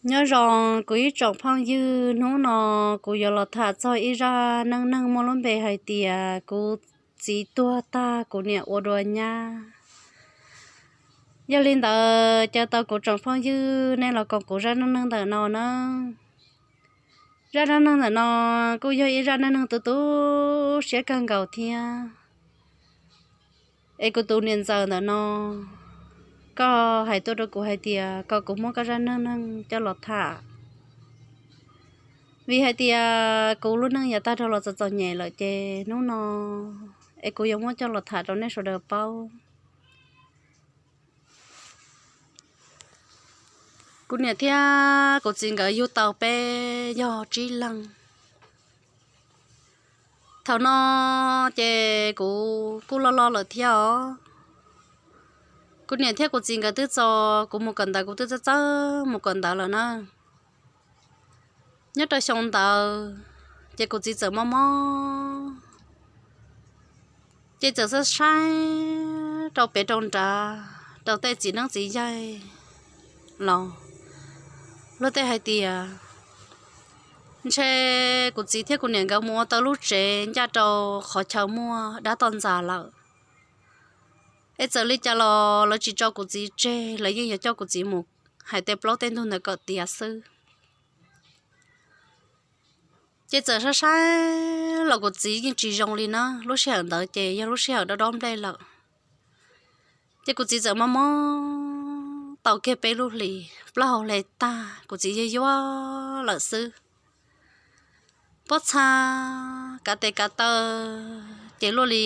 Nyob zoo kuv ib tsoom phooj ywg, hnub no kuv yuav los tham txog ib zaj neej neeg muaj lub npe hais tias kuv txiv tuag tag kuv niam ua dua nyab. Yog li ntawd caw tau kuv tsoom phooj ywg nej los koom kuv zaj neej neeg ntawm no na. Zaj neej neeg ntawm no kuj yog ib zaj neej neeg tu tu siab kawg nkaus thiab. Es kuv tus niam ntxawm ntawm no, koj hais tuaj rau kuv hais tias kom kuv muab koj zaj neej neeg coj los tham, vim hais tias kuv lub neej yav tag dhau los txom txom nyem lawm ces hnub no es kuv yuav muab coj los tham rau nej sawv daws paub. Kuv niam thiab kuv txiv nkawd yug tau peb yog tsib leeg. Thaum no ces kuv kuj loj loj lawm thiab os. Kuv niam thiab kuv txiv nkawd twb tso kuv mus kawm ntawv, kuv twb txawj txawj mus kawm ntawv lawm na. Nyob rau xyoo ntawd ces kuv txiv txawm mob mob, ces txawm saib saib rau pem rau nrad rau tej txiv neeb txiv yaig los luag tej hais tias ntshe kuv txiv thiab kuv niam nkawd mus ua tau lub tsev ncaj rau qhov chaw muaj dab toj ntxas lawm. Es txawm li cas los lawv tsis tso kuv txiv tseg, lawv yeej yuav coj kuv txiv mus hais tej plaub tej ntug ntawd kom tiav xwb. Ces txawm saib saib los kuv txiv yeej tsis zoo li na. Lub sij hawm ntawd ces yog lub sij hawm dob dob nplej lawm. Ces kuv txiv txawm mob mob tau kiag peb lub hlis, plaub hau hle tag, kuv txiv yuag yuag lawm xwb. Pob txha kav tes kav taw ces luaj li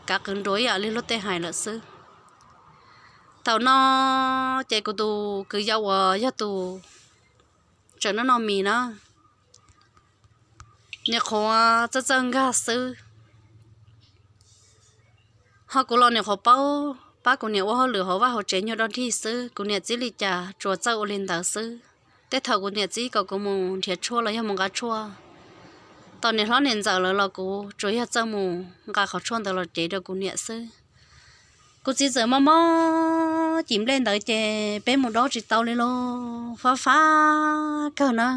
kav qws nruas ib yam li luag tej hais lawm xwb. Thaum no ces kuv tus kwv yau uas yog tus tseem noj noj mis na, niam qhuav txawj txawj nkag xwb, ho kuv los niam qhuav paub pab kuv niam ua hauj lwm hauv vaj hauv tsev nyuag dog dig xwb. Kuv niam txib li cas tsuas txawj ua li ntawd xwb. Tej thaum kuv niam txib kom kuv mus nrhiav tshuaj los yog mus nqa tshuaj, tos niam hlob niam ntxawm lawv los kuv tsuas yog txawj mus nqa qhov tshuaj ntawd los cev rau kuv niam xwb. Kuv txiv txawm mob mob cim nplej ntawd ces peb mus dob tsis tau li lauj, fab fab kawg na.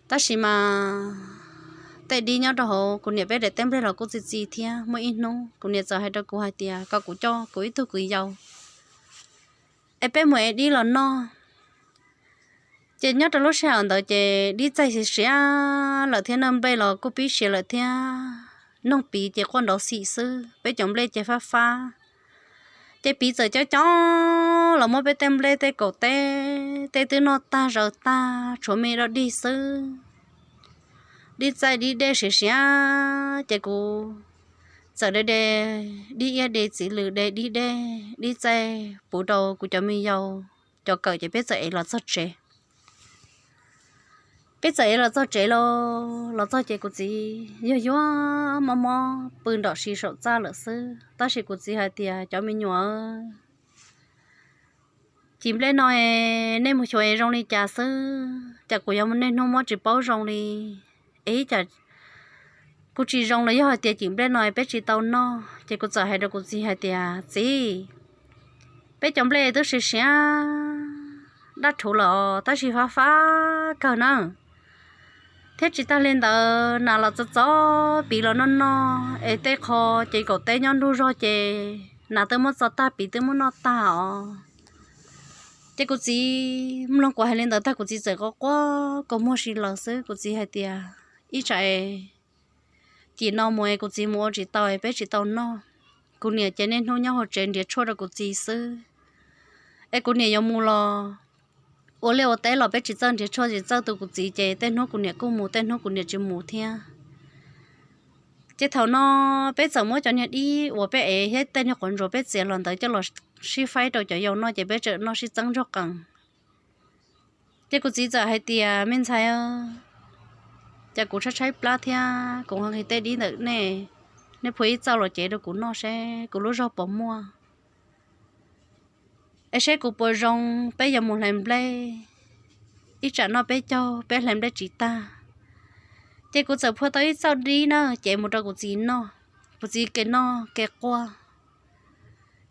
Tab sis mas tej dib nyob rau hauv kuv niam peb daim teb nplej los kuj txi txiv thiab. Muaj ib hnub kuv niam txawm hais rau kuv hais tias kom kuv coj kuv ib tug kwv yau es peb mus ev dib los noj. Ces nyob rau lub sij hawm ntawd ces dib txaij siav siav lawm thiab, noj nplej los kuj pib siav lawm thiab. Noog piv ces quaj nrov xim xwb, peb cov nplej ces fab fab. Ces piv txawm coob coob los muab peb tej nplej tej kaum teb, tej twb noj tag zaws tag, tshuav me dog dig xwb. Dib txaij dib dej siav siav ces kuv txawm de de dib iab de txiv lws, de dib dej dib txaij puv rau kuv cov me yau cov kawm ces peb txawm ev los txog tsev. Peb txawm ev los txog tsev los, los txog ces kuv txiv yuag yuag mob mob pw nrom si saum txaj lawm xwb. Tab sis kuv txiv hais tias, cov me nyuam, cim nplej no nej mus xyuas zoo li cas xwb, cas kuv yuav niaj hnub mob tsis paub zoo li. Es cas kuv tsis zoo los yog hais tias cim nplej no peb tsis tau noj? Ces kuv txawm hais rau kuv txiv hais tias, txiv, peb cov nplej twb siav siav dab rhuv lawm tab sis fab fab kawg na. Thiab tsis tag li ntawd nas los txo txo piv los noj noj, es tej qho ces kaum teb nyob nruj zog ces nas twb muab txo tag piv twb muab noj tag os. Ces kuv txiv mloog kuv hais li ntawd tag kuv txiv txawm quaj quaj kua muag si lawm xwb. Kuv txiv hais tias, ib tsam es cim no mus es kuv txiv mus ua tsis tau es peb tsis tau noj. Kuv niam ces niaj hnub nyob hauv tsev nrhiav tshuaj rau kuv txiv xwb. Es kuv niam yuav mus los ua liaj ua teb los peb tsis txawj nrhiav tshuaj, tsis txawj tu kuv txiv ces tej hnub kuv niam kuj mus tej hnub kuv niam tsis mus thiab. Ces thaum no peb txawm muab cov niag dib uas peb ev thiab tej niag qhuav ntsuas peb txiav los ntawd coj los sib faib rau cov yau noj ces peb txawm noj sib txeeb nrog qees. Ces kuv txiv txawm hais tias, me ntxhais, cas kuv tshaib tshaib plab thiab kuv nqhis tej dib ntawm nej, nej phua ib txauj los cev rau kuv noj seb kuv lub zog puas muaj, es seb kuv puas zoo, peb yuav mus hlais nplej, ib tsam noj peb caug peb hlais nplej tsis tag. Ces kuv txawm phua tau ib txauj dib na cev mus rau kuv txiv noj, kuv txiv ke noj ke quaj.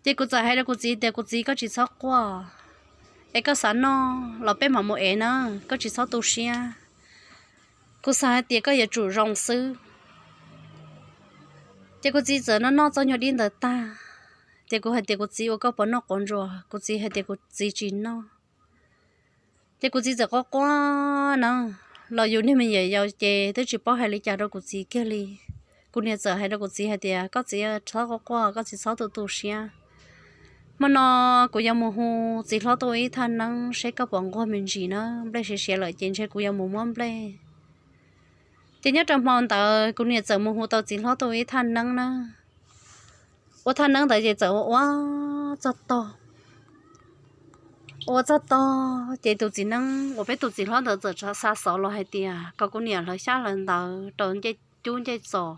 Ces kuv txawm hais rau kuv txiv tias, kuv txiv, koj tsis txhob quaj, Es koj xav noj los peb mam mus ev na, koj tsis txhob tu siab. Kuv xav hais tias koj yuav tsum zoo xwb. Ces kuv txiv txawm noj noj txoj nyuag dib ntawd tag, ces kuv hais tias, kuv txiv, ua koj puas noj quav ntsuas? Kuv txiv hais tias kuv txiv tsis noj. Ces kuv txiv txawm quaj quaj na, los yus niag me nyuam yaus ces twb tsis paub hais li cas rau kuv txiv kiag li. Kuv niam txawm hais rau kuv txiv hais tias, koj txiv, txhob quaj quaj, koj txiv txhob tu tu siab. Hmo no kuv yuav mus hu txiv hlob tuaj ib thaj neeb seb koj puas nquag me ntsis na, nplej siav siav lawm ces ntshe kuv yuav mus muab nplej. Ces nyob rau hmo ntawd kuv niam txawm mus hu tau txiv hlob tuaj ib thaj neeb na. Ua thaj neeb ntawd ces txawm ua ua txog tog. Ua txog tog ces tus txiv neeb uas peb tus txiv hlob ntawd txawm xa xov los hais tias kom kuv niam hlawv xyab hlawv ntawv rau ncej cub ncej txos,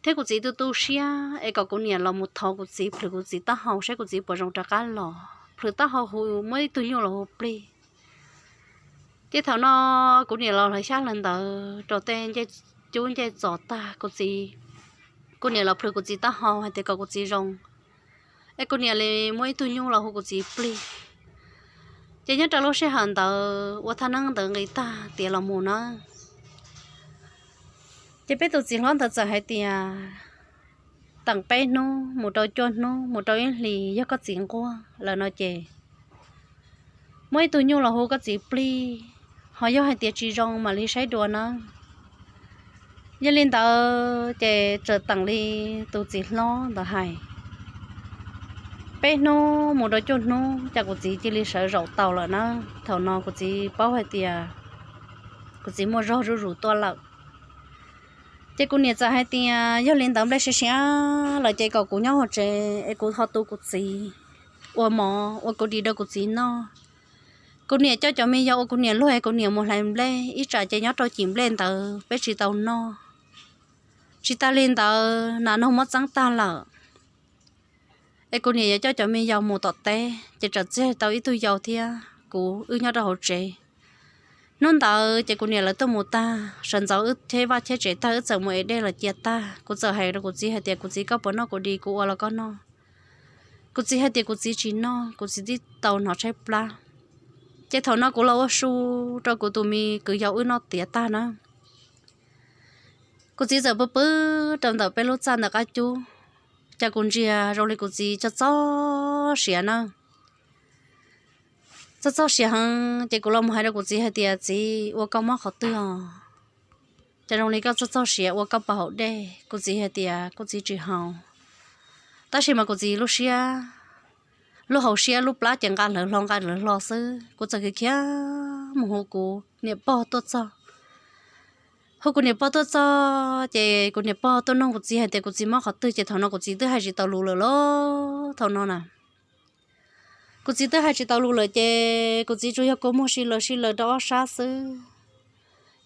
thiab kuv txiv tu tu siab es kom kuv niam los mus thov kuv txiv plhws kuv txiv taub hau saib kuv txiv puas zoo rov qab los, plhws taub hau hu, muab ib tug nyuj los hu plig. Ces thaum no kuv niam los hlawv xyab hlawv ntawv rau tej ncej cub ncej txos tag, kuv txiv, kuv niam los plhws kuv txiv taub hau hais tias kom kuv txiv zoo, es kuv niam li muab ib tug nyuj los hu kuv txiv plig. Ces nyob rau lub sij hawm ntawd ua thaj neeb ntawd nqis tag tiav los mus na, ces peb tus txiv hlob ntawd txawm hais tias, teem peb hnub mus rau cuaj hnub mus rau ib hlis yog koj txiv nquag lawm no ces muab ib tug nyuj los hu koj txiv plig, ho yog hais tias tsis zoo mam li saib dua na. Yog li ntawd ces txawm teem li tus txiv hlob ntawd hais, peb hnub mus rau cuaj hnub ces kuv txiv cia li sawv zaum tau lawm na. Thaum no kuv txiv paub hais tias kuv txiv muaj zog zuj zus tuaj lawm. Ces kuv niam txawm hais tias, yog li ntawd nplej siav siav lawm ces kom kuv nyob hauv tsev es kuv ho tu kuv txiv ua mov ua kuv dim rau kuv txiv noj. Kuv niam coj cov me yau ua kuv niam luag es kuv niam mus hlais nplej, ib tsam ces nyob rau cim nplej ntawd peb tsis tau noj. Tsis tas li ntawd nas noog muab txeeb tag lawm, es kuv niam yuav coj cov me yau mus tom teb ces tsam txiag tau ib tug yau thiab kuv wb nyob rau hauv tsev. Hnub ntawd ces kuv niam lawv tuaj mus tag, sawv ntxov wb cheb vaj cheb tsev tag wb txawm mus ev dej los cia tag, kuv txawm hais rau kuv txiv hais tias, kuv txiv, koj puas noj kuv dim kuv ua los koj noj? Kuv txiv hais tias kuv txiv tsis noj, kuv txiv twb tau hnov tshaib plab. Ces thaum no kuv los ua su rau kuv tus me kwv yau wb noj tiav tag na, kuv txiv txawm pw pw rau ntawm peb lub txaj ntawm qab cub, ces kuv ntsia zoo li kuv txiv txog txog siav na. Txog txog siav heev ces kuv los mus hais rau kuv txiv hais tias, txiv, ua koj mob qhov twg os? Ces zoo li koj txog txog siav ua koj puas haus dej? Kuv txiv hais tias kuv txiv tsis haus. Tab sis mas kuv txiv lub siab, lub hauv siab lub plab ces nqa lawv hlo nqa lawv hlo xwb. Kuv txawm khiav khiav mus hu kuv niam pog tuaj txog. Hu kuv niam pog tuaj txog ces kuv niam pog tuaj nug kuv txiv hais tias kuv txiv mob qhov twg, ces thaum no kuv txiv twb hais tsis tau lus lawm lauj. Thaum no na, kuv txiv twb hais tsis tau lus lawm ces kuv txiv tsuas yog kua muag si lawv si lawv rau ob sab xwb.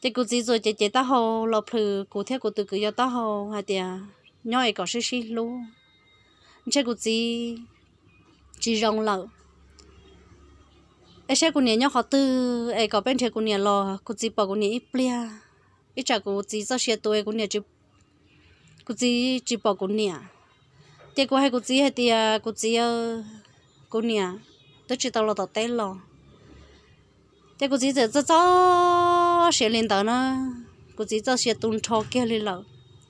Ces kuv txiv txawm cev cev taub hau los plhws kuv thiab kuv tus kwv yau taub hau hais tias, nyob es kom sib sib hlub, ntshe kuv txiv tsis zoo lawm. Es saib kuv niam nyob qhov twg es kom peb nrhiav kuv niam los kuv txiv pom kuv niam ib pliag. Ib tsam kuv txiv txoj sia tu es kuv niam, kuv txiv tsis pom kuv niam. Ces kuv hais kuv txiv hais tias, kuv txiv, kuv niam twb tsis tau los tom teb los. Ces kuv txiv txawm txog txog siav li ntawd na, kuv txiv txoj sia tu nrho kiag li lawm.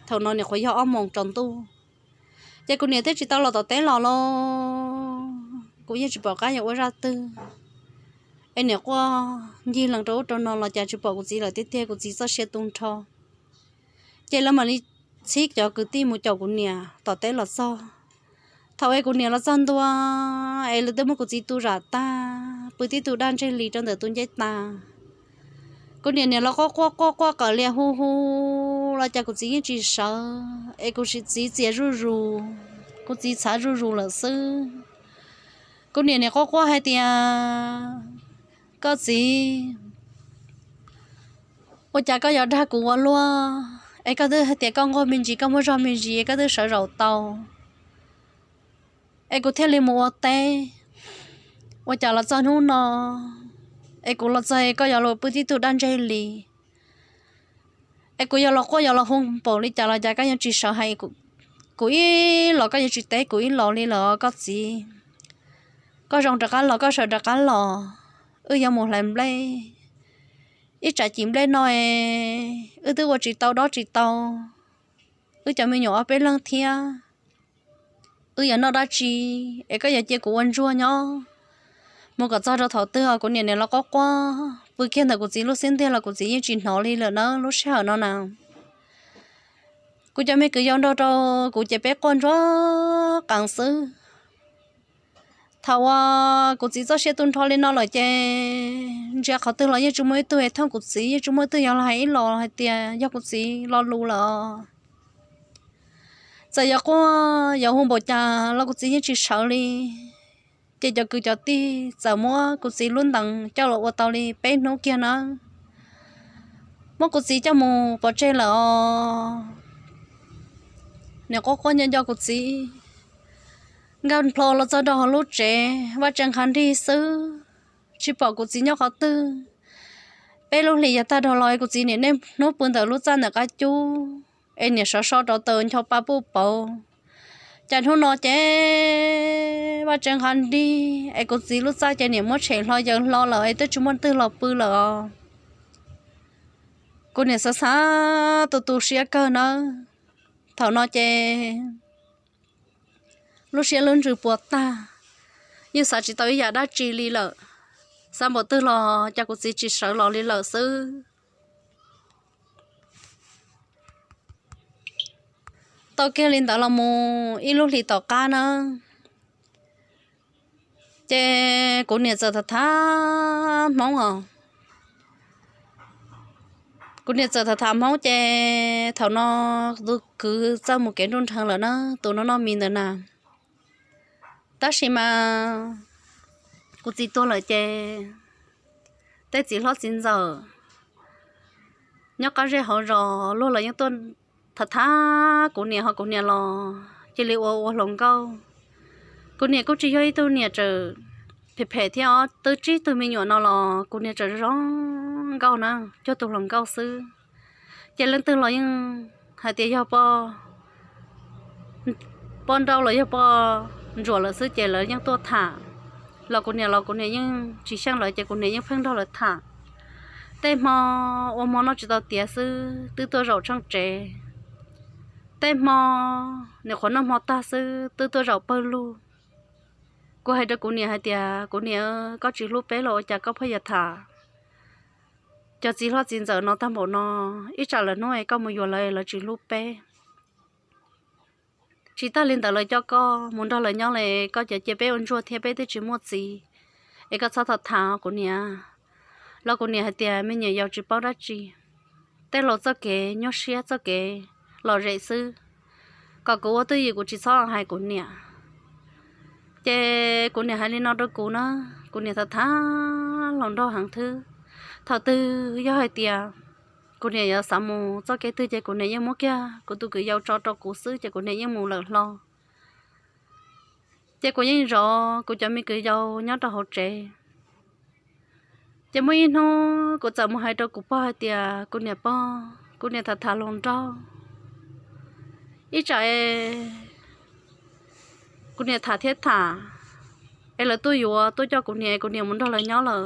Thaum no nyuam qhuav yog ob moos tsaus ntuj, ces kuv niam twb tsis tau los tom teb los lauj. Kuv yeej tsis pom qab yuav ua zaj twg, es niam quaj ncig lees rau ub rau no los cas tsis pom kuv txiv lawm tiag tiag, kuv txiv txoj sia tu nrho. Ces lawv mam li txhib cov kwv tij mus caum kuv niam tom teb los txog. Thaum es kuv niam los txog ntua, es lawv twb muab kuv txiv tu zam tag, pw tib tug daj ntseg li rau ntawm tus ncej tas. Kuv niam niam los quaj quaj quaj quaj qawm lias hu hu los cas kuv txiv yeej tsis sawv, es kuv txiv txias zuj zus, kuv txiv txhav zuj zus lawm xwb. Kuv niam niam quaj quaj hais tias, koj txiv, ua cas koj yuav dag kuv ua luaj? Es koj twb hais tias koj nquag me ntsis, koj muaj zog me ntsis, koj twb sawv zaum tau, es kuv thiaj li mus ua teb. Ua cas los txog hnub no, es kuv los txog es koj yuav los pw tib tug daj ntseg li, es kuv yuav los quaj yuav los hu npaum li cas los cas koj yeej tsis sawv hais kuv ib los, koj yeej tsis teb kuv ib los li lawm koj txiv. Koj zoo rov qab los, koj sawv rov qab los, wb yuav mus hlais nplej. Ib tsam cim nplej no es wb twb ua tsis tau dob tsis tau, wb cov me nyuam ob peb leeg thiab, wb yuav noj dab tsi es koj yuav cia kuv ua ntsuag nyob mus kom txog rau thaum twg? Kuv niam nim los quaj quaj pw kiag ntawm kuv txiv lub xib ntiag los kuv txiv yeej tsis hnov li lawm na. Lub sij hawm no na, kuv cov me kwv yau nrog rau kuv ces peb quaj ntsuag qees xwb. Thaum uas kuv txiv txoj sia tu nrho li no lawm ces ntsia qhov twg los yeej tsis muaj ib tug es thooj kuv txiv, yeej tsis muaj ib tug yog los hais ib los hais tias yog kuv txiv lo lus lawm. Txawm yuav quaj yuav hu npaum cas los kuv txiv yeej tsis sawv li. Ces cov kwv cov tij txawm muab kuv txiv lub ntees coj los ua tau li peb hnub kiag na. Muab kuv txiv coj mus pov tseg lawm os. Nim quaj quaj nco nco kuv txiv, nkag nplho los txog rau hauv lub tsev, vaj tsev nqha nrig xwb, tsis pom kuv txiv nyob qhov twg. Peb lub hlis yav tag dhau los kuv txiv nim niaj hnub pw ntawm lub txaj ntawm qab cub es nim sov so rau taws ncho pa puj pauv. Cas hnub no ces vaj tsev nqha nrig es kuv txiv lub txaj ces nim muab tshem hlo yaws hlo lawm es twb tsis muaj twg los pw lawm os. Kuv nim xav xav tu tu siab kawg nawb. Thaum no ces lub siab lub ntsws puas tag, yeej xav tsis tau ib yam dab tsi li lawm. Xav npaum twg los cas kuv txiv tsis sawv los li lawm xwb. Tau kiag li ntawd los mus ib lub hlis tom qab na, ces kuv niam txawm tham tham Hmoob os. Kuv niam txawm tham tham Hmoob ces thaum no tus kwv txawj mus kev nruj nrheev lawm na, tus no noj mis ntawd na. Tab sis mas kuv txiv tuag lawm ces tej txiv hlob txiv ntxawm nyob qab zej hauv zos luag los yeej tuaj tham tham kuv niam, ho kuv niam los cia li ua ua hluas nkauj. Kuv niam kuj tsis yog ib tug niam tseem phem phem thiab os, twb tsib tug me nyuam no los kuv niam tseem zoo nkauj na, cuag tus hluas nkauj xwb. Ces leej twg los yeej hais tias yog poj nrauj los yog poj ntsuam lawm xwb ces lawv yeej tuaj tham. Los kuv niam los kuv niam yeej tsis xyeej lawv ces kuv niam yeej pheej nrog lawv tham. Tej hmo ua hmo noj tsis tau tiav xwb twb tuaj zaum tsheej tsev. Tej hmo nim qhuav noj hmo tag xwb twb tuaj zaum pawg lug. Kuv hais rau kuv niam hais tias, kuv niam, koj tsis hlub peb los ua cas koj pheej yuav tham cov txiv hlob txiv ntxawm no tag npaum no? Ib tsam lawv hnub es koj mus yuav lawv, lawv tsis hlub peb. Tsis tag li ntawd lawv coj koj mus nrog lawv nyob los koj cov cia peb ua ntsuag thiab peb twb tsis muaj txiv, es koj txhob tham tham kuv niam. Los kuv niam hais tias me nyuam yaus tsis paub dab tsi, tej laus txoj kev nyuaj siab txoj kev lom zem xwb, kom kuv ua twj ywm kuv tsis txhob hais kuv niam. Ces kuv niam hais li no rau kuv na, kuv niam tham tham hluas nraug heev thwb. Thaum twg yog hais tias kuv niam yuav xav mus txoj kev twg ces kuv niam yeej muab kiag kuv tus kwv yau tso rau kuv xwb ces kuv niam yeej mus lawm hlo. Ces kuv yeej zov kuv cov me kwv yau nyob rau hauv tsev. Ces muaj ib hnub kuv txawm mus hais rau kuv pog hais tias, kuv niam pog, kuv niam tham tham hluas nraug, ib tsam es kuv niam tham thiab tham, es lawv tuaj yuav tuaj coj kuv niam, kuv niam mus nrog lawv nyob lawm,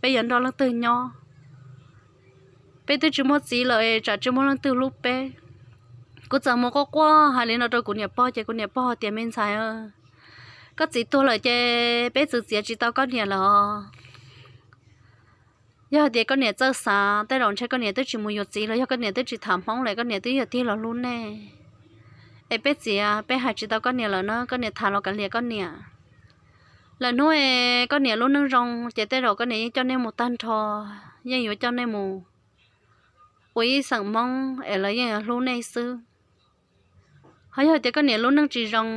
peb yuav nrog leej twg nyob? Peb twb tsis muaj txiv lawm es tsam tsis muaj leej twg hlub peb. Kuv txawm mus quaj quaj hais li no rau kuv niam pog ces kuv niam pog tias, me ntxhais, koj txiv tuag lawm ces peb txwv txiav tsis tau koj niam lawm. Yog hais tias koj niam txawj xav, tej zaum ntshe koj niam twb tsis mus yuav txiv los yog koj niam twb tsis tham Hmoob lawm, koj niam twb yog tig los hlub nej. Es peb txiav peb hais tsis tau koj niam lawm na, koj niam tham los kav liam koj niam. Lwm hnub es koj niam lub neej zoo ces tej zaum koj niam yeej coj nej mus tag nrho, yeej yuav coj nej mus ua ib xeem Hmoob es lawv yeej yuav hlub nej xwb. Ho yog tias koj niam lub neej tsis zoo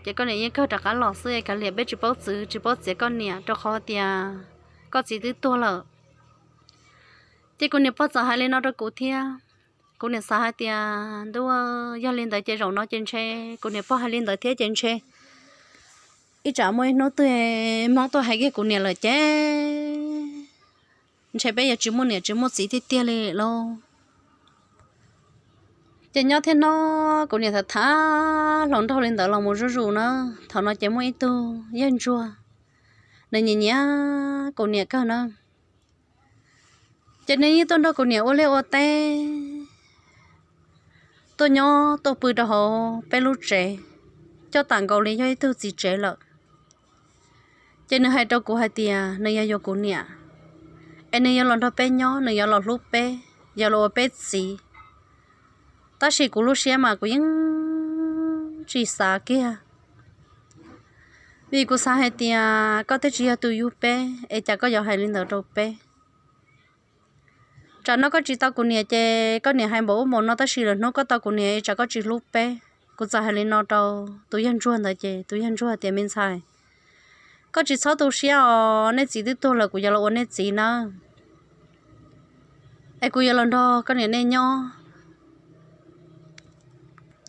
ces koj niam yeej kawg rov qab los xwb es kav liam, peb tsis paub txwv tsis paub txiav koj niam rau qhov tias koj txiv twb tuag lawm. Ces kuv niam pog txawm hais li no rau kuv thiab. Kuv niam xav hais tias, ntuj, yog li ntawd ces zaum no ces ntshe kuv niam pog hais li ntawd thiab ces ntshe ib tsam muaj ib hnub twg Hmoob tuaj hais kiag kuv niam lawm ces ntshe peb yuav tsis muaj niam tsis muaj txiv tiag tiag li lauj. Ces nyob thiab no, kuv niam tham tham hluas nraug li ntawd los mus zuj zus na. Thaum no ces muaj ib tug yawg ntsuag nws nyiam nyiam kuv niam kawg na. Ces nws yeej tuaj nrog kuv niam ua liaj ua teb, tuaj nyob tuaj pw rau hauv peb lub tsev, coj tam nkaus li yog ib tug txiv tsev lawm. Ces nws hais rau kuv hais tias nws yuav yuav kuv niam, es nws yuav los nrog peb nyob, nws yuav los hlub peb, yuav los ua peb txiv. Tab sis kuv lub siab mas kuv yeej tsis xav kiag, vim kuv xav hais tias koj twb tsis yog tus yug peb es cas koj yuav hais li ntawd rau peb. Tsam no koj tsis tau kuv niam ces koj niam hais npaum ub npaum no, tab sis lwm hnub koj tau kuv niam es tsam koj tsis hlub peb. Kuv txawm hais li no rau tus yawg ntsuag ntawd ces tus yawg ntsuag tias, me ntxhais, koj tsis txhob tu siab os, nej txiv twb tuag lawm, kuv yuav los ua nej txiv nawb, es kuv yuav los nrog koj niam nej nyob.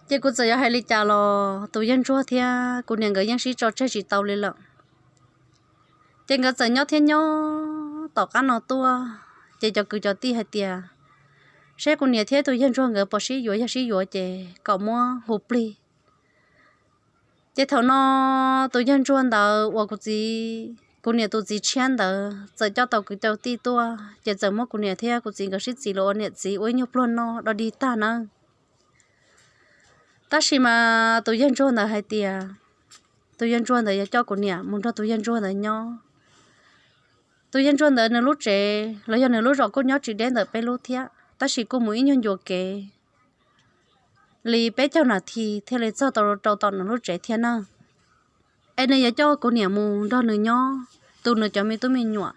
Ces kuv txawm yuav hais li cas los tus yawg ntsuag thiab kuv niam nkawd yeej sib tso tseg tsis tau li lawm. Ces nkawd txawm nyob thiab nyob tom qab no tuaj, ces cov kwv cov tij hais tias, saib kuv niam thiab tus yawg ntsuag nkawd puas sib yuav, yog sib yuav ces kom muab hu plig. Ces thaum no tus yawg ntsuag ntawd uas kuv txiv, kuv niam tus txiv tshiab ntawd txawm coj tau kwv cov tij tuaj, ces txawm muab kuv niam thiab kuv txiv nkawd sib txis los ua niam txiv ua ib nyuag pluag noj dog dig tag na. Tab sis mas tus yawg ntsuag ntawd hais tias tus yawg ntsuag ntawd yuav coj kuv niam mus nrog tus yawg ntsuag ntawd nyob. Tus yawg ntsuag ntawd nws lub tsev los yog nws lub zos kuj nyob tsis deb ntawm peb lub thiab, tab sis kuj mus ib nyuag ncua kev li peb caug nas this thiaj li txog tau rau tom nws lub tsev thiab na. Es nws yuav coj kuv niam mus nrog nws nyob, tu nws cov me tub me nyuam.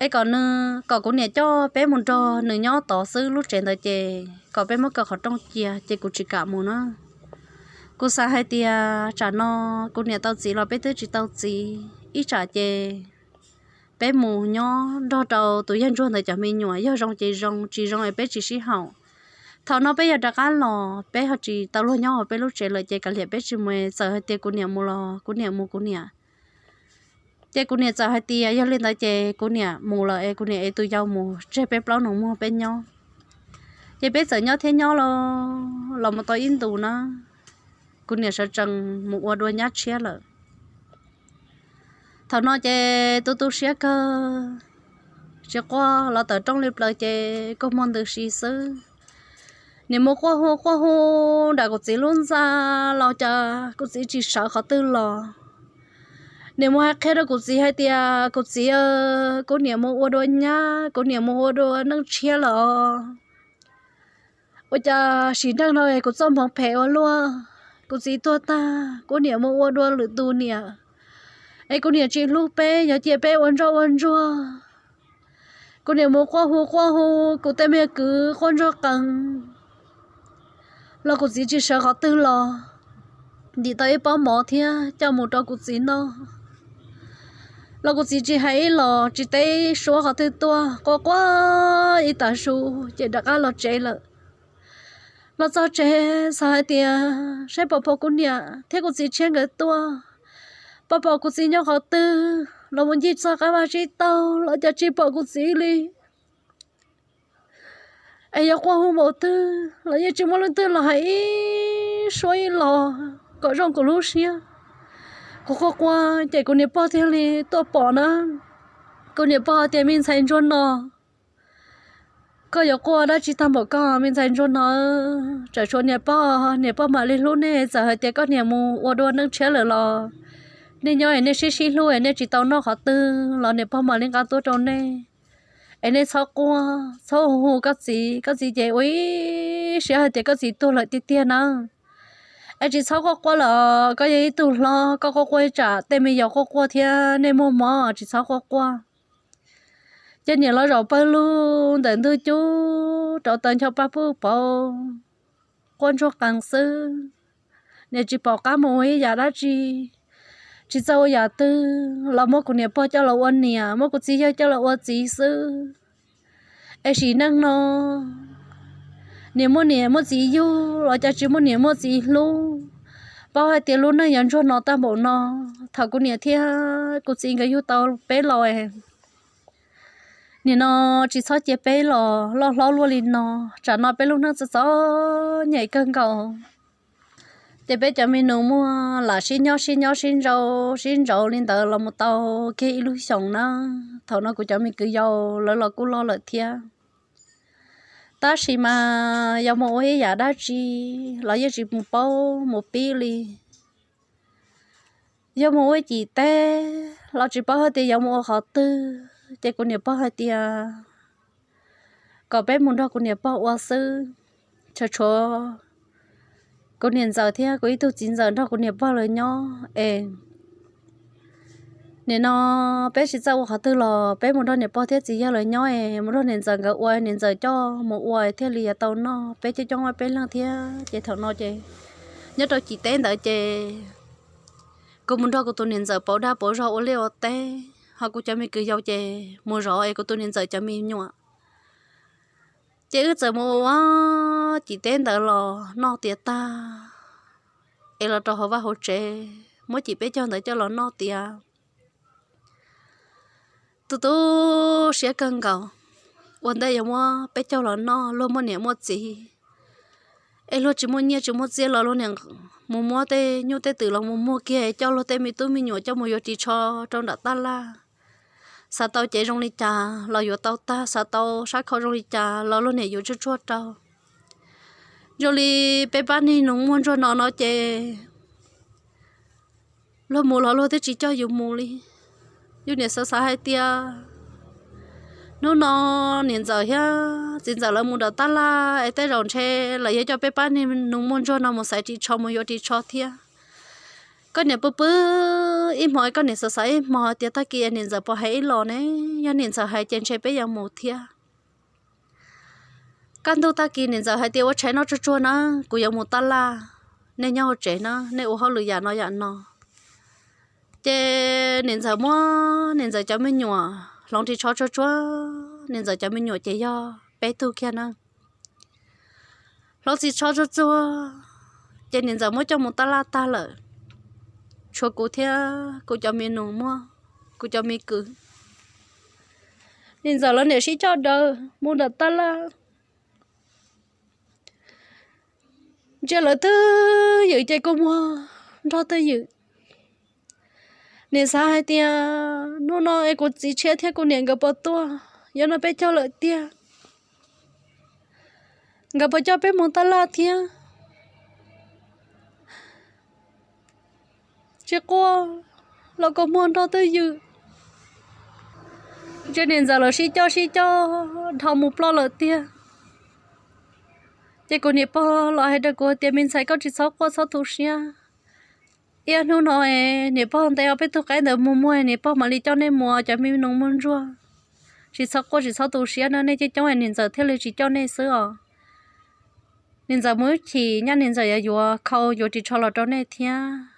Es kom nws, kom kuv niam coj peb mus nrog nws nyob tod xwb, lub tsev ntawd ces kom peb muab kaw qhov rooj cia, ces kuv tsis kam mus na. Kuv xav hais tias tsam no kuv niam tau txiv los peb twb tsis tau txiv, ib tsam ces peb mus nyob nrog rau tus yawg ntsuag ntawd cov me nyuam, yog zoo ces zoo, tsis zoo es peb tsis sib haum. Thaum no peb yog rov qab los peb ho tsis tau luag nyob hauv peb lub tsev lawm ces kav liam peb tsis mus, txawm hais tias kuv niam mus los kuv niam mus kuv niam. Ces kuv niam txawm hais tias yog li ntawd ces kuv niam mus lawm es kuv niam es tus yau mus tseg peb plaub nus muag peb nyob. Ces peb txawm nyob thiab nyob los, los mus tau ib ntus na, kuv niam sawv tsees mus ua dua nyab tshiab lawm. Thaum no ces tu tu siab kawg, tsis quaj los tawm rooj li plaws ces kua muag ntws si xwb. Niam mus quaj hu quaj hu nram kuv txiv lub ntxa los cas kuv txiv tsis sawv qhov twg los. Niam mus hais qhia rau kuv txiv hais tias kuv txiv, kuv niam mus ua dua nyab, kuv niam mus ua dua neej tshiab lawm. Ua cas sim neej no kuv txoj hmoov phem ua luaj, kuv txiv tuag tag kuv niam mus ua dua lwm tus niam, es kuv niam tsis hlub peb, yuav cia peb ua ntsoj ua ntsuag. Kuv niam mus quaj hu quaj hu, kuv tej me kwv quaj ntsuag qees los kuv txiv tsis sawv qhov twg los, ntim tau ib pob mov thiab coj mus rau kuv txiv noj los kuv txiv tsis hais ib los tsis teb suab qhov twg tuaj, quaj quaj ib tag su ces rov qab los tsev lawm. Los txog tsev xav hais tias saib pom pom kuv niam thiab kuv txiv tshiab nkawd tuaj, pom pom kuv txiv nyob qhov twg los mus ncig txog qab vaj tsib taug los cas tsis pom kuv txiv li. Es yuav quaj hu npaum twg los yeej tsis muaj leej twg los hais ib suab ib los kom zoo kuv lub siab. Kuv quaj quaj ces kuv niam pog thiaj li tuaj pom na. Kuv niam pog tias, me ntxhais ntsuag no, koj yuav quaj dab tsi tag npaum koj me ntxhais ntsuag no? Tseem tshuav niam pog, niam pog mam li hlub nej. Txawm hais tias koj niam mus ua dua neej tshiab lawm los nej nyob es nej sib sib hlub es nej tsis tau noj qhov twg los niam pog mam li nqa tuaj rau nej. Es nej txhob quaj, txhob hu hu koj txiv, koj txiv ces ua ib siab hais tias koj txiv tuag lawm tiag tiag na. Es tsis txhob quaj quaj lawm, koj yog ib tug hlob, koj quaj quaj ib tsam tej me yau quaj quaj thiab nej muaj mob, tsis txhob quaj quaj. Ces niam los zaum pawg lug ntawm ntug cub rau taw ncho paj puj pauv, quaj ntsuag qees xwb. Niam tsis pom qab mus ua ib yam dab tsi, tsis txawj ua yam twg los muab kuv niam pog coj los ua niam, muab kuv txiv yawg coj los ua txiv xwb. Es sim neej no niam muaj niam muaj txiv yug los cas tsis muaj niam muaj txiv hlub. Paub hais tias lub neej yuav ntsuag no tag npaum no, thaum kuv niam thiab kuv txiv nkawd yug tau peb los, nim no tsis txhob cia peb los loj hlob luaj li no. Tsam no peb lub neej txom txom nyem kawg nkaus. Ces peb cov me nus muag lam sib nyob sib nyob sib ntsauv sib ntsauv li ntawd los mus tau kiag ib lub xyoos na. Thaum no kuv cov me kwv yau lawv los kuj loj lawm thiab. Tab sis mas yog mus ua ib yam dab tsi los yeej tsis mus paub mus pib li. Yog mus ua cim teb los tsis paub hais tias yuav mus ua qhov twg, ces kuv niam pog hais tias kom peb mus nrog kuv niam pog ua xwb. Tshuav tshuav kuv niam ntxawm thiab kuv ib tug txiv ntxawm nrog kuv niam pog lawv nyob es nim no peb tsis txawj ua qhov twg los peb mus nrog niam pog thiab txiv yawg lawv nyob es mus nrog niam ntxawm nkawd ua, niam ntxawm coj mus ua thiaj li yuav tau noj, peb coob coob peb leeg thiab. Ces thaum no ces nyob rau cim teb ntawd ces kuv mus nrog kuv tus niam ntxawm pauv dab pauv zog ua liaj ua teb, ho kuv cov me kwv yau ces mus zov es kuv tus niam ntxawm cov me nyuam. Ces wb txawm mus ua cim teb ntawd los noj tiav tag, es los rau hauv vaj hauv tsev muab cim peb caug ntawd coj los noj tiav. Tu tu siab kawg nkaus, ua ntej yuav muab peb caug los noj luag muaj niam muaj txiv, es luag tsis muaj nyiaj tsis muaj txiaj los luag niam mus muab tej nyuj tej twm los mus muag kiag coj luag tej me tub me nyuam coj mus yuav ris tsho rau nram tab laj. Xav tau cev zoo li cas los yuav tau tag, xav tau sab khau zoo li cas los luag niam yuav tsuag tsuag rau. Zoo li peb pab neeg nus muag ntsuag no no ces luag mus los luag twb tsis coj yus mus li. Yus niam xav xav hais tias hnub no niam ntxawm thiab txiv ntxawm lawv mus nram tab laj es tej zaum ntshe lawv yuav coj peb pab neeg nus muag ntsuag no mus xaiv ris tsho mus yuav ris tsho thiab. Koj niam pw pw ib hmo, koj niam xav xav ib hmo tias tag kis niam ntxawm puas hais ib los ne, yog niam ntxawm hais ces ntshe peb yuav mus thiab. Kaj ntug tag kis niam ntxawm hais tias ua tshais noj tsuag tsuag na, kuv yuav mus tab laj, nej nyob hauv tsev na, nej ua hauj lwm yam no yam no. Ces niam ntxawm muab niam ntxawm cov me nyuam hloov ris tsho tsuag tsuag, niam ntxawm cov me nyuam ces yog peb tug kiag na. Hloov ris tsho tsuag tsuag, ces niam ntxawm muab coj mus tab laj tag lawm. Tshuav kuv thiab kuv cov me nus muag, kuv cov me kwv, niam ntxawm lawv niam sib coj daws mus nram tab laj. Ntsia lawv twb ywm ces kuv muag nrog twb ywm. Niam xav hais tias hnub no es kuv txiv tshiab thiab kuv niam nkawd puas tuaj, yog no peb caug lawm tiag, nkawd puas coj peb mus tab laj thiab. Tsis quaj los kuv muag nrog twb ywm. Ntsia niam ntxawm lawv sib coj sib coj dhau mus ploj lawm tiag. Ces kuv niam pog los hais rau kuv tias me ntxhais, koj tsis txhob quaj txhob tu siab. Ib hnub no niam pog ntes ob peb tug qaib ntawd mus muag, niam pog mam li coj nej mus cov me nus muag ntsuag. Tsis txhob quaj tsis txhob tu siab na, nej coob coob niam ntxawm thiaj li tsis coj nej xwb os. Niam ntxawm mus ib chim nyaj niam ntxawm yuav yuav khau yuav ris tsho los rau nej thiab.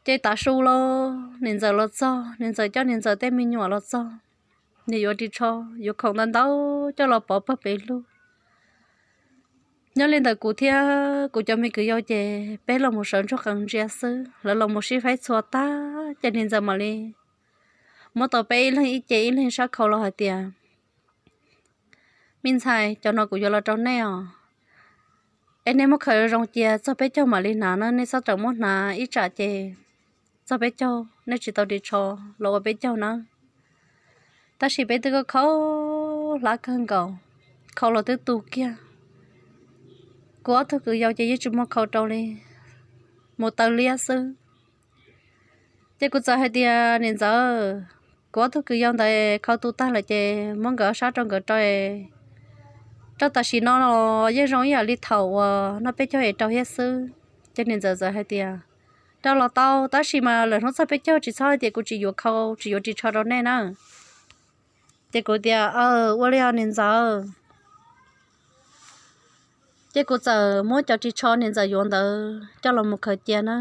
Ces tav su los niam ntxawm los txog, niam ntxawm coj niam ntxawm tej me nyuam los txog, nws yuav ris tsho, yuav khoom ntau ntau coj los pov pawg pes lug. Nyob li ntawm kuv thiab kuv cov me kwv yau ces peb los mus sawv ntsuag qees ntsia xwb, lawv los mus sib faib txhua tag ces niam ntxawm mam li muab tau peb ib leeg ib ce ib leeg sab khau los hais tias, me ntxhais, cov no kuv yuav los rau nej os. Es nej muab khaws zoo cia, txog peb caug mam li hnav na, nej txhob rawm muab hnav ib tsam ces txog peb caug nej tsis tau ris tsho los ua peb caug na. Tab sis peb twb khau hlab kawg nkaus, khau los twb tu kiag. Kuv ob tug kwv yau ces yeej tsis muaj khau rau li, mus taw liab xwb. Ces kuv txawm hais tias niam ntxawm, kuv ob tug kwv yau ntawd khau tu tag lawm ces muab nkawd ob sab rau nkawd rau, rau tam sim no los yeej zoo ib yam li thaum uas noj peb caug es rau thiab xwb. Ces niam ntxawm txawm hais tias, rau los tau, tab sis mas lwm hnub txog peb caug tsis txhob hais tias kuv tsis yuav khau tsis yuav ris tsho rau nej na. Ces kuv tias, aw, ua li os niam ntxawm. Ces kuv txawm muab cov ris tsho niam ntxawm yuav ntawd coj los mus khaws cia na.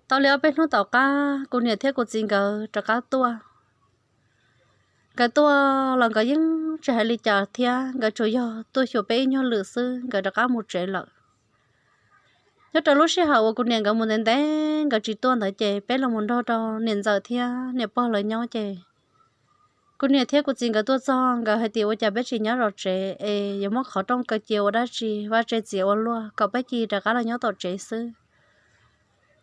Tau li ob peb hnub tom qab kuv niam thiab kuv txiv nkawd rov qab tuaj. Nkawd tuaj los nkawd yeej tsis hais li cas thiab, nkawd tsuas yog tuaj xyuas peb ib nyuag lwm xwb nkawd rov qab mus tsev lawm. Nyob rau lub sij hawm uas kuv niam nkawd mus ntev ntev nkawd tsis tuaj ntawd ces peb los mus nrog rau niam ntxawm thiab niam pog lawv nyob ces Kuv niam thiab kuv txiv nkawd tuaj txog, nkawd hais tias ua cas peb tsis nyob zov tsev es yuav muab qhov rooj kaw cia ua dab tsi, vaj tse txiav ua luaj, kom peb cia li rov qab los nyob tom tsev xwb.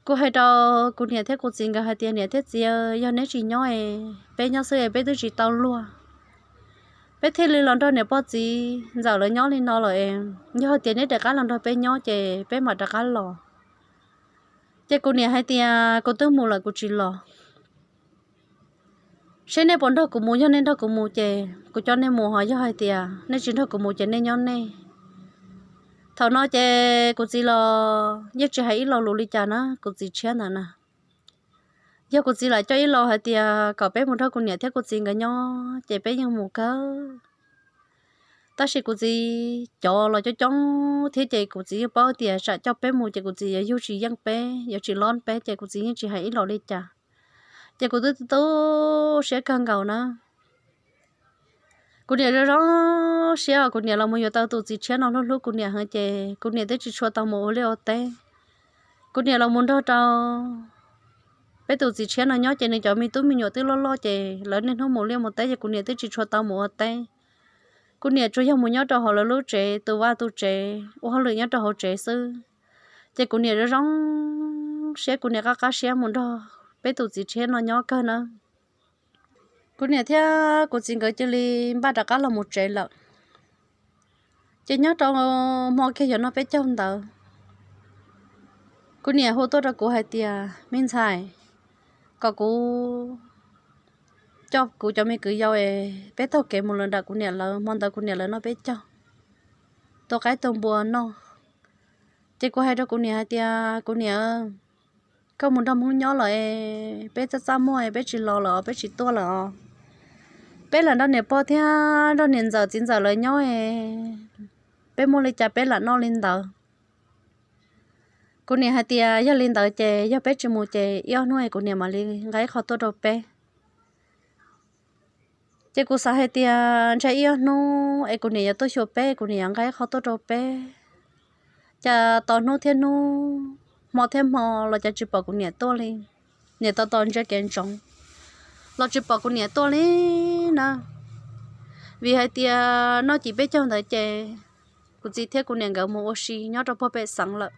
Kuv hais rau kuv niam thiab kuv txiv nkawd hais tias, niam thiab txiv, yog neb tsis nyob es peb nyob xwb es peb twb tsis tau luag, peb thiaj li los nrog niam pog txiv ntxawm lawv nyob li no lawm es, yog hais tias neb rov qab los nrog peb nyob ces peb mam rov qab los. Ces kuv niam hais tias, kuv twb mus lawm kuv tsis los, seb nej puas nrog kuv mus, yog nej nrog kuv mus ces kuv coj nej mus, ho yog hais tias nej tsis nrog kuv mus ces nej nyob nej. Thaum no ces kuv txiv los yeej tsis hais ib lo lus li cas na, kuv txiv tshiab ntawd na. Yog kuv txiv lam coj ib lo hais tias kom peb mus nrog kuv niam thiab kuv txiv nkawd nyob ces peb yeej mus kawg. Tab sis kuv txiv cov los coob coob thiab ces kuv txiv yeej paub tias tsam coj peb mus ces kuv txiv yuav yug tsis yeej peb, yuav tsis lob peb, ces kuv txiv yeej tsis hais ib lo li cas. Ces kuv twb tu siab kawg nkaus na. Kuv niam zoo zoo siab, kuv niam los mus yuav tau tus txiv tshiab no hlub hlub kuv niam heev ces kuv niam twb tsis tshua tau mus ua liaj ua teb. Kuv niam los mus nrog rau peb tus txiv tshiab no nyob ces nws cov me tub me nyuam twb loj loj ces lawv niaj hnub mus liaj mus teb ces kuv niam twb tsis tshua tau mus ua teb. Kuv niam tsuas yog mus nyob rau hauv lawv lub tsev, tus vaj tus tsev, ua hauj lwm nyob rau hauv tsev xwb. Ces kuv niam zoo zoo siab, kuv niam qab qab siab mus nrog peb tus txiv tshiab no nyob kawg na. Kuv niam thiab kuv txiv nkawd cia li npaj rov qab los mus tsev lawm. Ces nyob rau hmo kiag yog noj peb caug ntawd, kuv niam hu tuaj rau kuv hais tias, me ntxhais, kom kuv coj kuv cov me kwv yau es peb taug kev mus lawm nram kuv niam lawv, hmo ntawd kuv niam lawv noj peb caug, tua qaib tua npua noj. Ces kuv hais rau kuv niam hais tias, kuv niam, koj mus nrog Hmoob nyob lawm es peb txaj txaj muag es peb tsis los lawm os, peb tsis tuaj lawm os. Peb lam nrog niam pog thiab nrog niam ntxawm txiv ntxawm lawv nyob es peb muaj li cas peb lam noj li ntawd. Kuv niam hais tias yog li ntawd ces yog peb tsis mus ces ib ob hnub es kuv niam mam li nqa ib qho tuaj rau peb. Ces kuv xav hais tias ntshe ib ob hnub es kuv niam yuav tuaj xyuas peb, kuv niam yuav nqa ib qho tuaj rau peb. Cas tos hnub thiab hnub, hmo thiab hmo los cas tsis pom kuv niam tuaj li. Niam tos tos ntsia kev ntsoov los tsis pom kuv niam tuaj li na. Vim hais tias noj cim peb caug ntawd ces kuv txiv thiab kuv niam nkawd mus ua si nyob rau puag pem xeev lawm.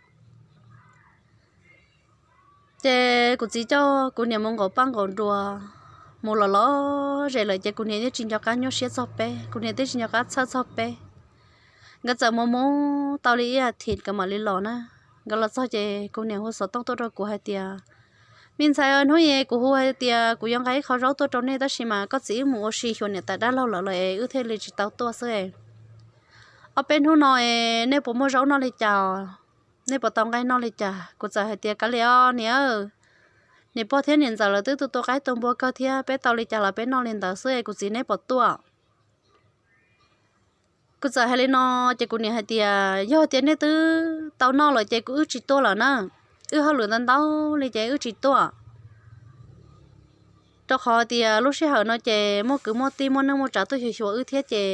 Ces kuv txiv coj kuv niam mus nqaum paj nqaum nruas, mus los los zem lawm ces kuv niam yeej tsis nco qab nyuaj siab txog peb, kuv niam twb tsis nco qab txhawj txog peb. Nkawd txawm mus mus tau li ib as thiv nkawd mam li los na. Nkawd los txog ces kuv niam hu xov tooj tuaj rau kuv hais tias, me ntxhais, hnub i kuv hu hais tias kuv yuav nqa ib qho zaub tuaj rau nej tab sis mas koj txiv wb mus ua si xyuas niam tais dab laug lawm lawm es wb thiaj li tsis tau tuaj xwb. Ob peb hnub no es nej puas muaj zaub noj li cas, nej puas tau nqaij noj li cas? Kuv txawm hais tias, kav liam os niam, niam pog thiab niam ntxawm lawv twb tu tua qaib tua npua kawg thiab, peb tau li cas los peb noj li ntawd xwb es kuv txiv neb puas tuaj? Kuv txawm hais li no ces kuv niam hais tias, yog tias nej twb tau noj lawm ces kuv wb tsis tuaj lawm na, wb hauj lwm ntau ntau li ces wb tsis tuaj. Rau qhov tias lub sij hawm no ces muaj kwv muaj tij muaj neej muaj tsav tuaj xyuas xyuas wb thiab ces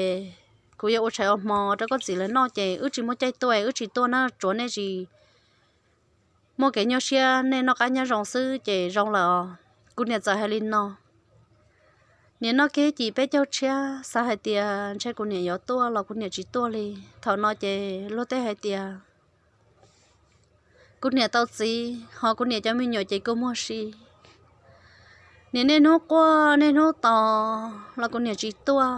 kuv yuav ua tshais ua hmo rau koj txiv lawv noj ces wb tsis muaj caij tuaj, wb tsis tuaj na, tsuav nej tsis muaj kev nyuaj siab, nej noj qab nyob zoo xwb ces zoo lawm os. Kuv niam txawm hais li no. Niam noj kiag cim peb caug tshiab xav hais tias ntshe kuv niam yuav tuaj los kuv niam tsis tuaj li. Thaum no ces luag tej hais tias kuv niam tau txiv ho kuv niam cov me nyuam ces kua muag si. Niam niaj hnub quaj niaj hnub tos los kuv niam tsis tuaj.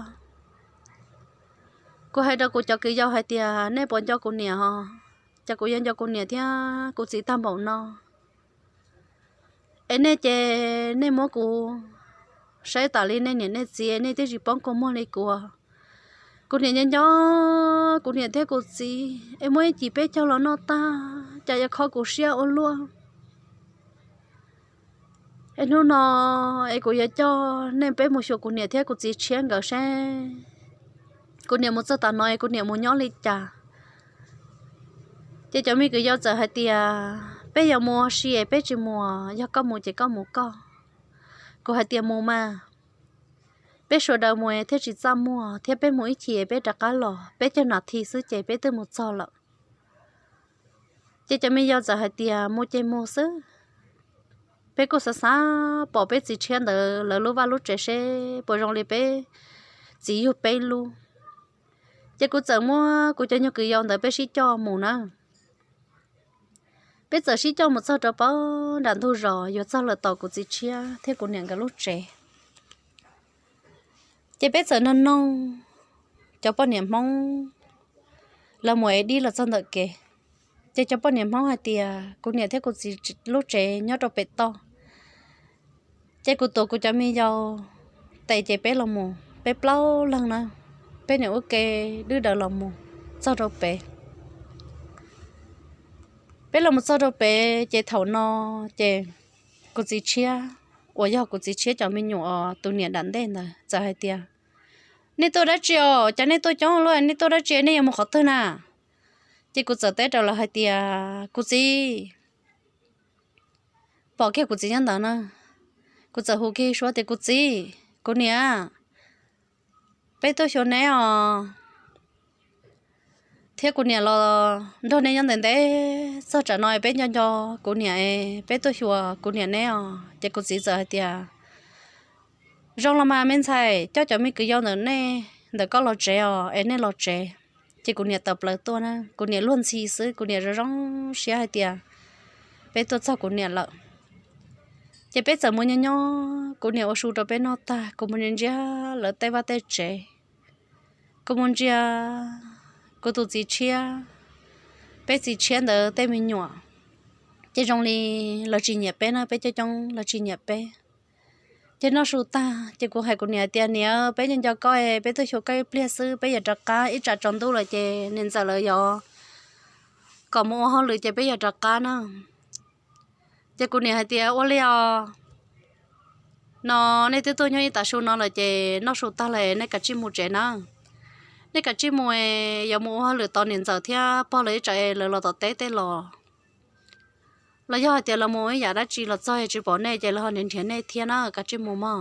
Kuv hais rau kuv cov kwv yau hais tias nej puas nco kuv niam os? Ces kuv yuav nco kuv niam thiab kuv txiv tag npaum no es nej ces nej muab kuv saib tas li nej niam nej txiv, nej twb tsis poob kua muag li kuv. Kuv niam nco nco kuv niam thiab kuv txiv es muab ib cim peb caug los noj tag cas yuav kho kuv siab ua luaj. Es hnub no es kuv yuav coj nej peb mus xyuas kuv niam thiab kuv txiv tshiab nkawd seb kuv niam mus txog tom no es kuv niam mus nyob li cas. Ces cov me kwv yau txawm hais tias, peb yuav mus ua si es peb tsis mus, yog koj mus ces koj mus koj. Kuv hais tias mus mas, peb sawv daws mus thiaj tsis txaj muag thiab peb mus ib chim peb rov qab los, peb caug nas this xwb ces peb twb mus txog lawm. Ces cov me yau txawm hais tias mus ces mus xwb. peb kuj xav xav pom peb txiv tshiab ntawd lawv lub vaj lub tsev seb puas zoo li peb txiv yug peb lub. Ces kuv txawm muab kuv cov nyuag kwv yau ntawd peb sib coj mus na. Peb txawm sib coj mus txog rau pem nram ntug zos yuav txog lawm tom kuv txiv tshiab thiab kuv niam nkawd lub tsev. Ces peb txawm nug nug cov poj niam Hmoob, lawv mus ev dib los txog ntawm kev. Ces cov poj niam Hmoob hais tias kuv niam thiab kuv txiv lub tsev nyob rau pem toj. Ces kuv tuav kuv cov me yau tes ces peb los mus, peb plaub leeg na, peb niam ua ke dwb daws los mus txog rau pem. Peb los mus txog rau pem ces thaum no ces kuv txiv tshiab, uas yog kuv txiv tshiab cov me nyuam os, tus niam dam ntej ntawd txawm hais tias, nej tuaj dab tsi os? Cas nej tuaj coob luaj, nej tuaj dab tsi, nej yuav mus qhov twg na? Ces kuv txawm teb rau lawv hais tias, kuv txiv, pom kiag kuv txiv nyob ntawd na, kuv txawm hu kiag suab tias, kuv txiv, kuv niam, peb tuaj xyuas neb os. Thiab kuv niam los nrog neb nyob ntev ntev txog tsam no peb nco nco kuv niam, peb tuaj xyuas kuv niam neb os. Ces kuv txiv txawm hais tias, zoo los mas me ntxhais, coj cov me kwv yau ntawm nej ntawm koj los tsev os, es nej los tsev. Ces kuv niam tawm plaws tuaj na, kuv niam luag ntxhi xwb, kuv niam zoo zoo siab hais tias peb tuaj txog kuv niam lawm. Ces peb txawm mus nyob nyob, kuv niam ua su rau peb noj tag, kuv mus ntsia ntsia lawv tej vaj tej tsev, kuv mus ntsia kuv tus txiv tshiab, peb txiv tshiab ntawd tej me nyuam, ces zoo li lawv tsis nyiam peb na, peb coob coob lawv tsis nyiam peb. Ces noj su tag ces kuv hais kuv niam tias, niam, peb nco nco koj, peb tuaj xyuas koj ib pliag xwb, peb yuav rov qab, ib tsam tsaus ntuj lawm ces niam ntxawm lawv yuav kom mus ua hauj lwm ces peb yuav rov qab na. Ces kuv niam hais tias, ua li os, no nej twb tuaj nyob ib tav su no lawm ces noj su tag lawm nej kav tsij mus tsev na. Nej kav tsij mus, yuav mus ua hauj lwm tos niam ntxawm thiab pog lawv ib tsam lawv los tom teb tej los, los yog hais tias lawv mus ib yam dab tsi los txog tsis pom nej ces lawv ho nrhiav nrhiav nej thiab na, kav tsij mus mog.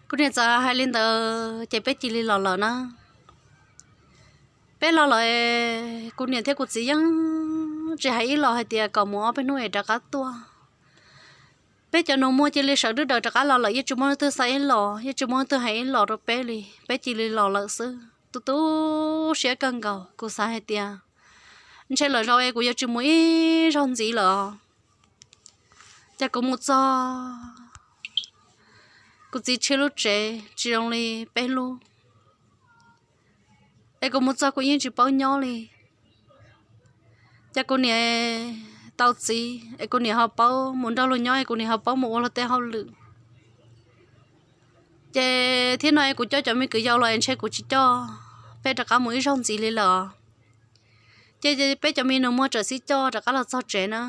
Kuv niam txawm hais li ntawd ces peb cia li los lawm na. Peb los lawm, kuv niam thiab kuv txiv yeej tsis hais ib los hais tias kom mus ob peb hnub es rov qab tuaj. Peb cov nus muag cia li sawv dub daws rov qab los lawm, yeej tsis muaj leej twg xa ib los, yeej tsis muaj leej twg hais ib los rau peb li, peb cia li los lawm xwb. Tu tu siab kawg nkaus, kuv xav hais tias ntshe lawm zaus es kuv yuav tsis mus ib zaug ntxiv lawm. Ces kuv mus txog kuv txiv tshiab lub tsev tsis zoo li peb lub, es kuv mus txog kuv yeej tsis paub nyob li. Ces kuv niam tau txiv es kuv niam ho paub mus nrog luag nyob es kuv niam ho paub mus ua luag tej hauj lwm. Ces thiab no es kuv coj cov me kwv yau los es ntshe kuv tsis coj peb rov qab mus ib zaug ntxiv li lawm. Ces peb cov me nus muag txawm sib coj rov qab los txog tsev na.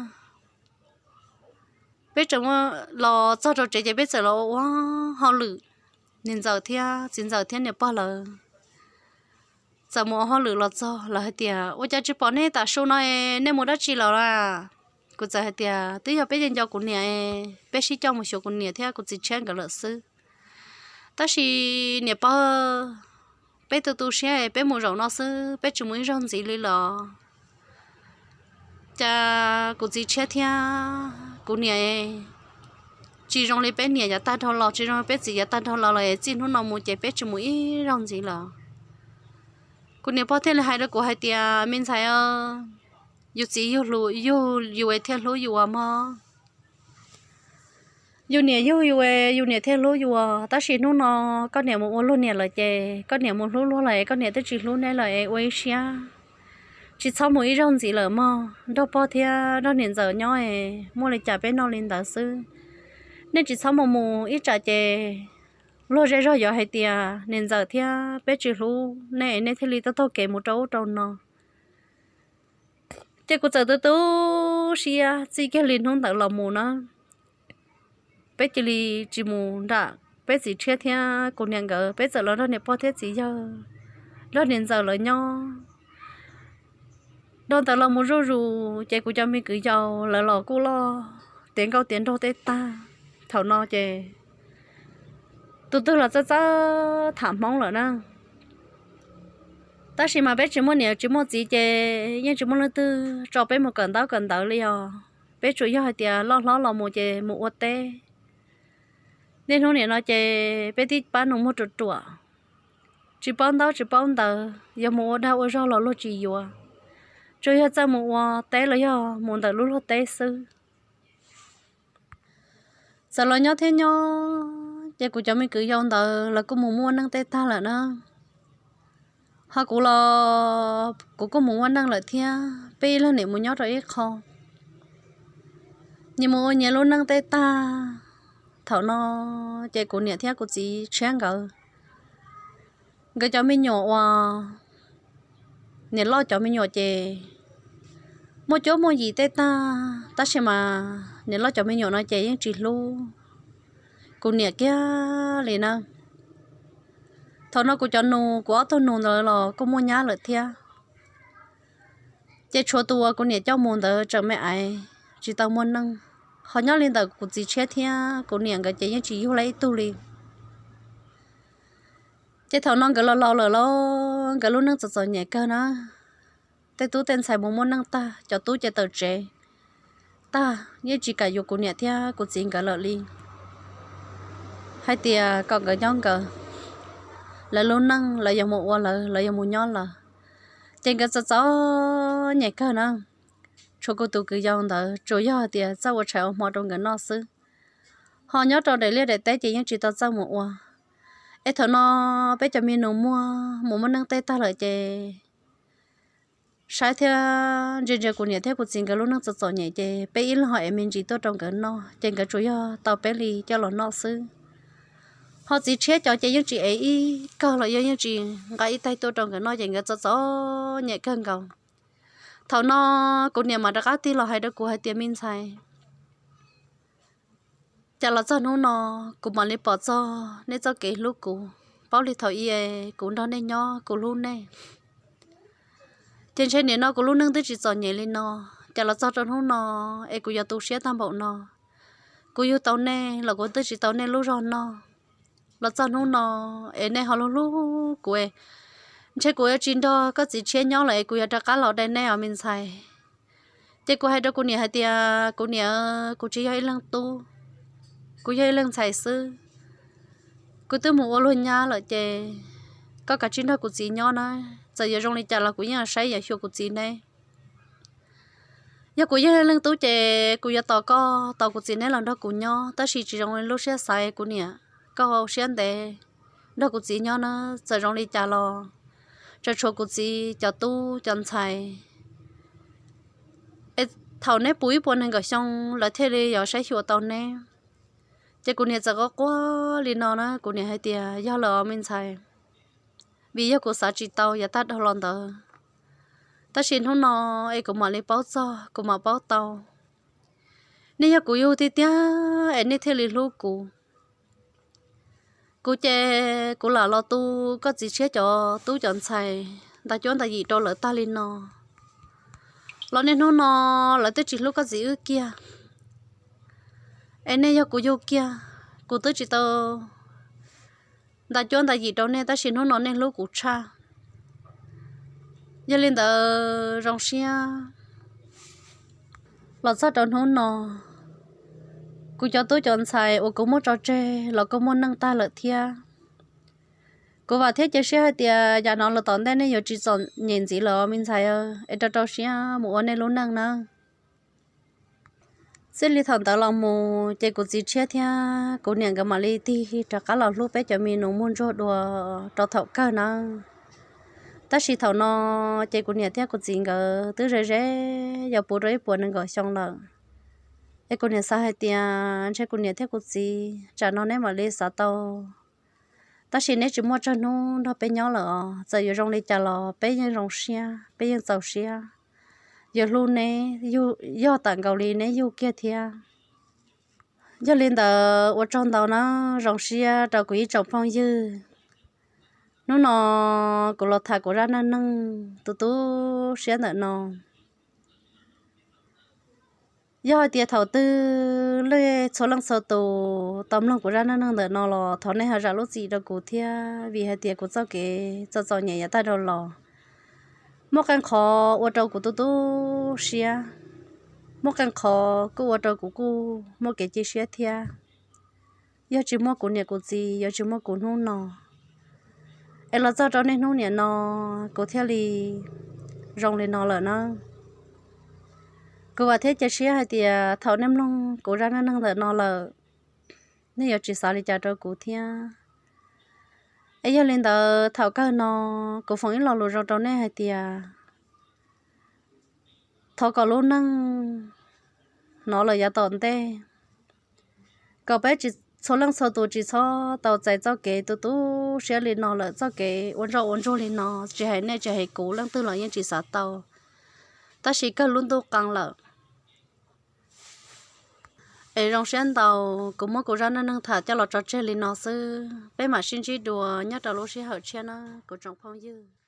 Peb txawm los txog rau tsev ces peb txawm los ua hauj lwm, niam ntxawm thiab txiv ntxawm thiab niam pog lawv txawm mus ua hauj lwm los txog lawv hais tias, ua cas tsis pom nej tav su no, nej mus dab tsi lawm a? Kuv txawm hais tias twb yog peb nco nco kuv niam, peb sib coj mus xyuas kuv niam thiab kuv txiv tshiab nkawd lawm xwb. Tab sis niam pog, peb tu tu siab peb mus zaum no xwb, peb tsis mus ib zaug ntxiv li lawm. Ces kuv txiv tshiab thiab kuv niam tsis zoo li peb niam yav tag dhau los, tsis zoo li peb txiv yav tag dhau los lawm, txij hnub no mus ces peb tsis mus ib zaug ntxiv lawm. Kuv niam pog thiaj li hais rau kuv hais tias, me ntxhais, yus txiv yug yus thiaj hlub yus mog. Yus niam yug yus, yus niam thiaj hlub yus, tab sis hnub no koj niam mus ua luag niam lawm ces koj niam mus hlub luag lawm, koj niam twb tsis hlub neb lawm es ua ib siab, tsis txhob mus ib zaug ntxiv lawm mog. Nrog pog thiab nrog niam ntxawm nyob es muaj li cas peb noj li ntawd xwb. Nej tsis txhob mus mus ib tsam ces luag zej zog yuav hais tias niam ntxawm thiab peb tsis hlub nej, nej thiaj li taug taug kev mus rau ub rau no. Ces kuv txawm tu tu siab txij kiag li hnub ntawd los mus na. Peb cia li tsis mus nram peb txiv tshiab thiab kuv niam nkawd, peb txawm los nrog niam pog thiab txiv yawg, nrog niam ntxawm lawv nyob. Dhau ntawd los mus zuj zus ces kuv cov me kwv yau lawv los kuj loj tiav nkauj tiav nraug tej tag. Thaum no ces tus twg los txawj txawj tham Hmoob lawm na. Tab sis mas peb tsis muaj niam tsis muaj txiv ces yeej tsis muaj leej twg tso peb mus kawm ntaub kawm ntawv li os. peb tsuas yog hais tias loj hlob los mus ces mus ua teb. Niaj hnub nim no ces peb tib pab nus muag ruam ruam, tsis paub ntaub tsis paub ntawv, yog mus ua dag ua zog los luag tsis yuav, tsuas yog txawj mus ua teb los yog mus ntawm lub luag teb xwb. Txawm los nyob thiab nyob ces kuv cov me kwv yau ntawd lawv kuj mus muaj neej tej tag lawm na. Ho kuv los kuv kuj mus muaj neej lawm thiab, peb ib leeg niam mus nyob rau ib qho, nyias mus ua nyias lub neej tej tag. Thaum no ces kuv niam thiab kuv txiv tshiab nkawd, nkawd cov me nyuam uas niam loj cov me nyuam ces muaj cuab muaj yim tej tag, tab sis mas niam loj cov me nyuam no ces yeej tsis hlub kuv niam kiag li na. Thaum no kuv cov nus, kuv ob tug nus ntawd los kuj muaj nyab lawm thiab. Ces tshuav tus uas kuv niam coj mus ntawd tseem me aiv tsis tau muaj neej. Ho nyob li ntawm kuv txiv tshiab thiab kuv niam nkawd ces yeej tsis yug li ib tug li. Ces thaum no nkawd los laus lawm los nkawd lub neej txom txom nyem kawg na. Tej tub tej ntxhais mus muaj neej tag, cov tub ces tawm tsev tag, yeej tsis kam yuav kuv niam thiab kuv txiv nkawd lawm li. Hais tias kom nkawd nyob nkawd, lawv lub neej lawv yuav mus ua lawv, lawv yuav mus nyob lawv. Ces nkawd txom txom nyem kawg na. Tshuav kuv tus kwv yau ntawd tsuas yog hais tias txawj ua tshais ua hmo rau nkawd noj xwb. Ho nyob rau daim liaj daim teb ces yeej tsis tau txawj mus ua. Es thaum no peb cov me nus muag mus muaj neej tej tag lawm ces saib thiab ntsia ntsia kuv niam thiab kuv txiv nkawd lub neej txom txom nyem ces peb ib leeg ho ev me ntsis tuaj rau nkawd noj ces nkawd tsuas yog tau peb li coj los noj xwb. Ho txiv tshiab cov ces yeej tsis ev ib kawg los yog yeej tsis nqa ib taig tuaj rau nkawd noj ces nkawd txom txom nyem kawg nkaus. Thaum no kuv niam mam rov qab tig los hais rau kuv hais tias, me ntxhais, cas los txog hnub no kuv mam li pom txog nej txoj kev hlub kuv, paub li thaum ub kuv nrog nej nyob kuv hlub nej. Ces ntshe nim no kuv lub neej twb tsis txom nyem li no, cas los txog rau hnub no es kuv yuav tu siab tag npaum no. Kuv yug tau nej los kuv twb tsis tau nej lub zog noj. Los txog hnub no es nej ho hlub hlub kuv, ntshe kuv yuav tsis nrog koj txiv tshiab nyob lawm es kuv yuav rov qab los dai nej os me ntxhais. Ces kuv hais rau kuv niam hais tias, kuv niam, kuv tsis yog ib leeg tub, kuv yog ib leeg ntxhais xwb. Kuv twb mus ua luag nyab lawm ces koj kav tsij nrog kuv txiv nyob na, txawm yuav zoo li cas los kuv yeej saib yuav xyuas kuv txiv neb. Yog kuv yog ib leeg tub ces kuv yuav tos koj, tos kuv txiv neb los nrog kuv nyob, tab sis tsis zoo li lub siab xav kuv niam, koj ua siab ntev nrog kuv txiv nyob na, txawm zoo li cas los tseem tshuav kuv txiv cov tub cov ntxhais. Es thaum neb puv ib puas nees nkaum xyoo lawv thiaj li yuav saib xyuas tau neb. Ces kuv niam txawm quaj quaj li no na, kuv niam hais tias, yog lawm os me ntxhais, vim yog kuv xav tsis tau yav tag dhau los ntawd, tab sis hnub no es kuv mam li paub txog, kuv mam paub tau. Nej yog kuv yug tiag tiag es nej thiaj li hlub kuv. Kuv ces kuv lam los tu koj txiv tshiab cov tub cov ntxhais ntas cuab ntas yim rau lawv tag li no, los niaj hnub no lawv twb tsis hlub koj txiv wb kiag. Es nej yog kuv yug kiag, kuv twb tsis tau ntas cuab ntas yim rau nej, tab sis hnub no nej hlub kuv tshaj. Yog li ntawd zoo siab los txog rau hnub no, kuv cov tub cov ntxhais uas kuv muab tso tseg los kuj muaj neej tag lawm thiab. Kuv vam thiab cia siab hais tias yam no los tom ntej nej yuav tsis txom nyem ntxiv lawm me ntxhais, es rau rau siab mus ua nej lub neej nawb. Txij li thaum ntawd los mus ces kuv txiv tshiab thiab kuv niam nkawd mam li tig rov qab los hlub peb cov me nus muag ntsuag dua rau thaum kawg nawb. Tab sis thaum no ces kuv niam thiab kuv txiv nkawd twb ze ze yuav puv rau ib puas nees nkaum xyoo lawm. Es kuv niam xav hais tias ntshe kuv niam thiab kuv txiv tsam no neb mam li xav tau, tab sis neb tsis muaj tsawg hnub nrog peb nyob lawm os. Txawm yuav zoo li cas los peb yeej zoo siab, peb yeej txaus siab yuav hlub neb, yog tam nkaus li neb yug kiag thiab. Yog li ntawd ua tsaug ntau na, zoo siab rau kuv ib tsoom phooj ywg. Hnub no kuv los tham kuv zaj neej neeg tu tu siab ntawm no. Yog hais tias thaum twg nej txhua leej txhua tus tau mloog kuv zaj neej neeg ntawm no los thov nej ho zam lub txim rau kuv thiab, vim hais tias kuv txoj kev txom txom nyem yav tag dhau los muaj qee qhov ua rau kuv tu tu siab. muaj qee qhov kuj ua rau kuv kuj muaj kev cia siab thiab. Yog tsis muaj kuv niam kuv txiv, yuav tsis muaj kuv hnub no, es los txog rau niaj hnub niam no kuv thiaj li zoo li no lawm na. Kuv vam thiab cia siab hais tias thaum nej mloog kuv zaj neej neeg ntawm no lawm, nej yuav tsis xav li cas rau kuv thiab. Es yog li ntawd thaum kawg no kuv foom ib lo lus zoo rau nej hais tias thov kom lub neej hnov lawm yav tom ntej, kom peb txhua leej txhua tus tsis txhob tau txais txoj kev tu tu siab li no lawm, txoj kev ua ntsoj ua ntsuag li no, tsis hais nej tsis hais kuv, leej twg los yeej tsis xav tau. Tab sis kawg lub ntuj qee lawm. Es zoo siab ntau, kuv muab kuv zaj neej neeg tham coj los tso tseg li no xwb, peb mam sib ntsib dua nyob rau lub sij hawm tshiab na kuv tsoom phooj ywg.